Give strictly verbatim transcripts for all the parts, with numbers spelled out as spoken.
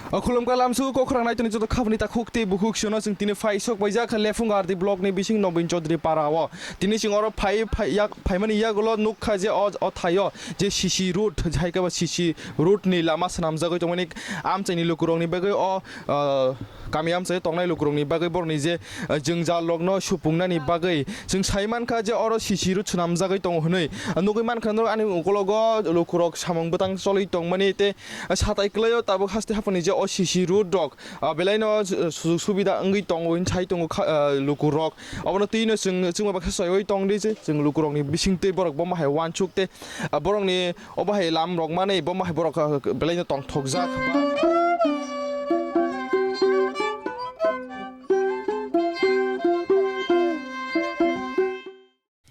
O khulumkha lamsu kokrang naitoni joto khapni takhuk tei bukhuk sino chwng tini phai sok paijak Lephung R D block ni bising Nobin Chaudhary para o. Tini chwng oro phai, phai yak, phaimani yagulo nukha je o, o thaio je C C road, hai khe ba C C road ni lama swnamjagwi tongmani amchaini lukurokni bagwi o, ah, kami amchai tongnai lukurokni bagwi borokni je, ah, jwngjal rokno supungnani bagwi chwng sai mankha je oro C C road swnamjagwi tongo hwnwi. Ah, nugwi mankha norok ani ukologo lukurok samung bwtang choli tongmani tei satai kwlaio tabuk haste haphangni je o C C road rok, ah, belaino, ah, sujug subida wngwi tongo hwnwi sai tongo kha-, ah, lukurok. Obono twino chwng, chwngma baksa soiwi tongdi je chwng lukurokni bisingtwi borok bomo hai uansuk tei, ah, borokni obo hai lam rok manwi bomo hai borok, ah, belaino tongthokjak.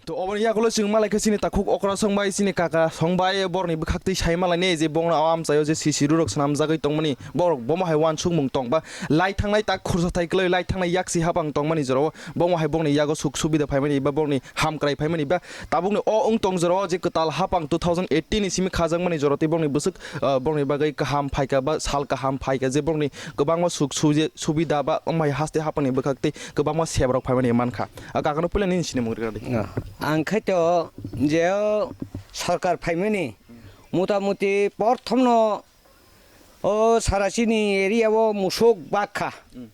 To oboni yagulo chwng malaikha chini takhuk okra songbai, chini kaka songbai, borokni bwkhaktwi sai malainai je bongno o amchaio je C C road rok swnamjagwi tongmani, borok bomo hai uansukmung tong ba lai thangnai tak khursa thai kwlai lai thangnai yaksi hapang tongmani jorao bomo hai bongni yago suk subida phaimani ba bongni hamkrai phaimani ba tabukni o wng tong jorao je kwtal hapang two thousand eighteen ni simi khajakmani jorao tei bongni bwswk, ah, bongni bagwi kaham phaikha ba sal kaham phaikha je bongni kwbangma suk suje-, subida ba wng hai haste hapangni bwkhaktwi kwbangma sep rok phaimani mankha. A kakano puila nini sinimung rwdi. Ah, ang khaito je o sorkar phaimani motamuti porthomno o sara chini area o musuk bakha. Hmm.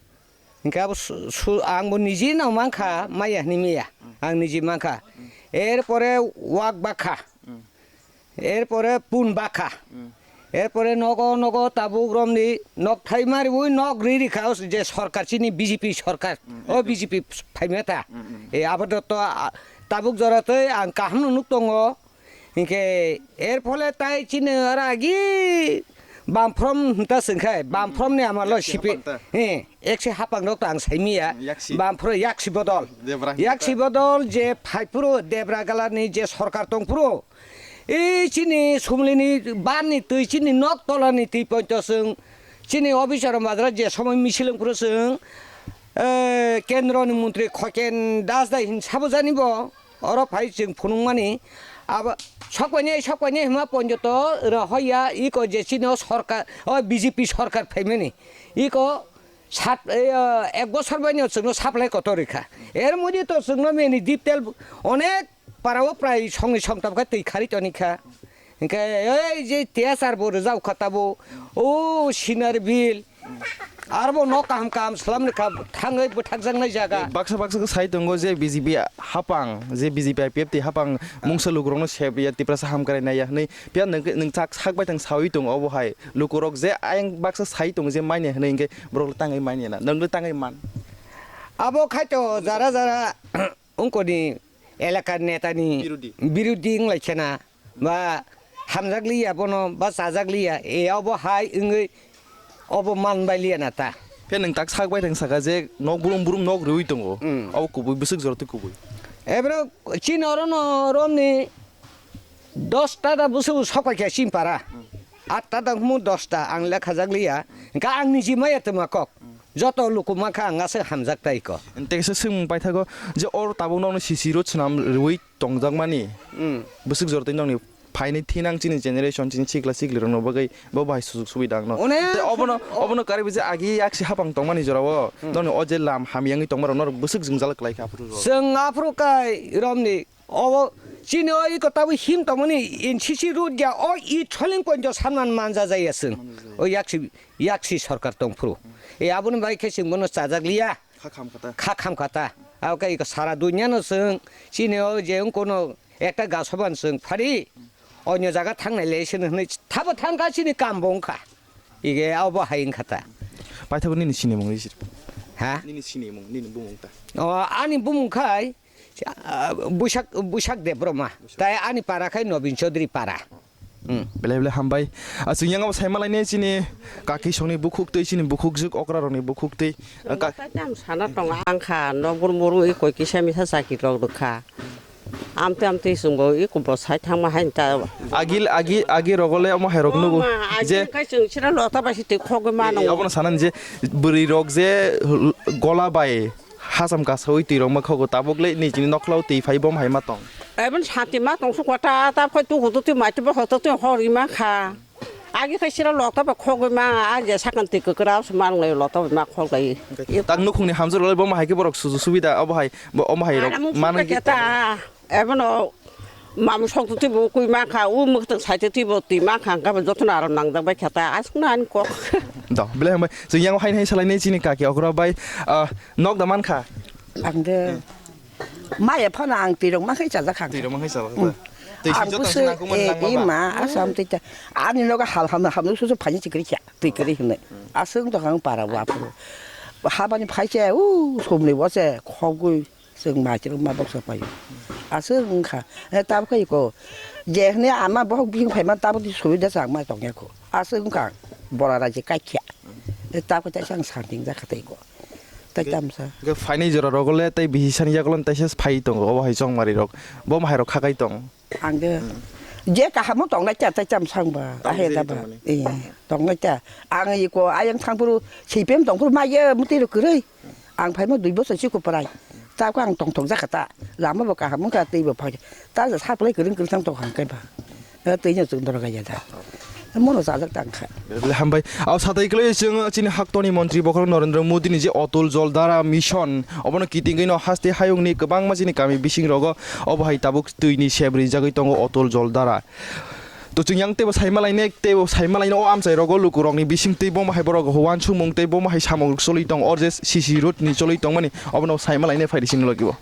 Hinkhe abo su-, su-, ang bo niji no mankha, maya hwnwi maya. Hmm. Ang niji mankha. Hmm. Erpore wak bakha. Hmm. Erpore pun bakha. Hmm. Erpore nogo nogo tabuk romni nok thai mariwi nok ri rikha o je sorkar chini B J P sorkar. Hmm, o ekdom. B J P phaimata. Hmm, hmm. E abadoto a-, tabuk joratoi ang kaham no nuk tongo. Hinkhe erphole tai chini ora agi bamphrom hinta sengkhai, bamphrom ni amalo. Yaksi sipi. Hapang ta. He, ekse hapang rok to ang saimiya. Hmm, yaksi. Bamphro yaksi bodol. Debra hinta. Yaksi bodol je phaiphuru debra galarni je sorkar tongphuru. Ei chini sumlini banni twi, chini nok tolani twi poito chwng, chini officer madra je somoi misil wngphuru chwng, eh, kendroni montri Khoken Das dai hin sabo jani bo, oro phai chwng phunukmani. Abo sokpaini, sokpaini hima ponjoto oro hoya iko je chini o sorkar, o B J P sorkar phaimani. Iko sat, eh, ek bosor baino chwngno supply kotor rikha. Er moddhe to chwngno meni detail onek para o prai songni songtam khe twi khari toni kha. Hinkhe ei je T S R bo rwjak kha tabo, o Sinar Bill, arbo nok kaham kaham slam rikha, thangwi bwthakjaknai jaga. Baksa baksa khe sai tongo je B J P hapang, je B J P I P F T hapang mungsa lukurokno sep ya, Tiprasa hamkrai nai ya hwnwi. Phiya nwng, nwng sak, sak bai thang saui tongo obo hai. Lukurok je ayang baksa sai tongo je manya hwnwi hinkhe borok le tangwi manya na, nwng le tangwi man. Abo khaito jara jara wngkoni elakar netani birodhi. Birodhi wnglaikhe na, ba hamjak liya bono, ba chajak liya, e obo hai wngwi obo man bai liya na ta. Khe nwng tak sak bai thang saka je nok brum brum nok riui tongo. Mm. Obo kubui bwswk jora tei kubui. Ebro chini oro no romni dosta da bwswk sok pai kha chini para. Mm. Atta da humu dosta ang lekha jak liya. Hingkha ang niji maya twma kok. Mm. Joto luku mankha ang aswk hamjak tai ko. Tei kisa swngmung paithago je oro tabuk nokni C C road swnam rwui tongjakmani. Mm. Bwswk jora tei nokni phaini thinang chini generation, chini sikla siklirokno bagwi bo bahai sujuk subida wngno. Onek. Tei obono, obono karwi je agi yaksi hapang tongmani jorao, hmm, nokni o je lam hamya wngwi tongmarok norok bwswk jwngjal kwlai kha aphuru rok. Chwng aphuru kai romni obo chini o iko tabuk him tongmani N C C road ya o i trolling point o sanman manja jaya chwng. Manja jaya. O yaksi, yaksi sorkar tongphuru. Hmm. E aboni bai khe chwng bono chajak liya. Kha kham kha ta. Kha kham kha ta. Abo khe iko sara dunya no chwng chini o je wng kono ekta gasoban chwng phari, onyo jaga thangnai le sini hwnwi thabo thang kha chini kam bo wng kha. Ige abo hai wng kha ta. Paithago nini sinimung ni sir. Ha? Nini sinimung, nini bumung ta. O, ani bumung khai, ah, Buisak, Buisak Debbarma. Buisak. Tai ani para khai Nobin Chaudhary para. Hmm. Belai belai hambai. Ah, chwng yang abo sai malai ne chini kaki songni bukhuk tei chini bukhuk juk okra rokni bukhuk tei, ah, ka- Tei tam sana tong ang kha, nokbor moro i koi kisa misa chaki rok rwkha. Amte amte chwngbo i kubro sai thangma hai ta. Agil, agi, agi rogole omo hai rok nugo. O ma, agi je kai chwng sira lota bai si tei khogwi mano. Abono sanan je bwrwi rok je gola bai hacham kasaui twi rok ma khogo, tabuk le nijini nokhla o twi phai bom hai ma tong. Eboni santi ma tong sukha ta, ta phai tuku tu twi mai twi bokhok tu twi hor ima kha. Agi khai sira lokta ba khogwi ma, a je sakan twi kwkra se mang lai lokta ba ma khog lai. Tak nukhungni hamjwk rok bo ma hai khe borok suju subida obo hai, bo omo hai rok Ara mung manwi sukha khe ta, ebono mam sok twi bo kui ma kha, u mwktwng sai twi bo twi ma kha, hwnkhe bo jotono aro nangjak bai kha ta, aswk na ani kok. Do, belai hambai. Chwng yang hai hai salai nai chini kaki okra bai, ah, nok da man kha. Ang de. Maya phano ang twi rok ma khai chajak kha. Twi rok ma khai chajak kha. Twi si joto se nangkukmani nangma ba. Ima asam twi ta. Ani nogo hal ham ham su su phani chikri kya. Twi kri hwnwi. Aswng to kang para wa phu. Habani phai che u somni bo che khogwi chwng ma chwng ma boksa pai. Aswng wngkha. E tab khai ko. Je hwnwi ama bohok bihing phai man tabuk di subida chang ma tong ya ko. Aswng wngkha. Bora raji kai kya. E tab khai ta sang santing ja kha tei ko. Tai tamsa. Hwnkhe phainai jora rogo le tai bisi sani yagulo taisa phai tongo, obo hai chongmari rok. Bo mahai rok khakai tong. Ang de. Je kahamo tongnai cha tai tamsa ang ba. Tamo ahe da jeri ba. Tongmani. Eh, tongnai cha. Ang iko ayang thangphuru sipem tongphuru maiye muti ro kwrwi. Ang phaima dui bosor si kuprai. Ta ko ang tongthok jakha ta. Lama bo kaham wngkha tei bo phai. Ta ja saplai kwrwng kwrwng tong kha hwnkhe ba. Eh, twi no chwng doro gaya da. Mono chajak tang kha. Belai hambai. Aw satai kwlai chwng chini haktoni montri bokhorok Narendra Modi ni je Atul Jol Dara Mission obono kitingwi no haste hayung ni kwbangma chini kami bising rogo obo hai tabuk twi ni sep rijagwi tongo Atul Jol Dara. To chwng yang teibo saima lainai, teibo saima lainai o amchai rogo luku rokni bising tei bomo hai borok uansukmung tei bomo hai samung choli tong o je C C road ni choli tongmani obono saima lainai phaidi sini logibo.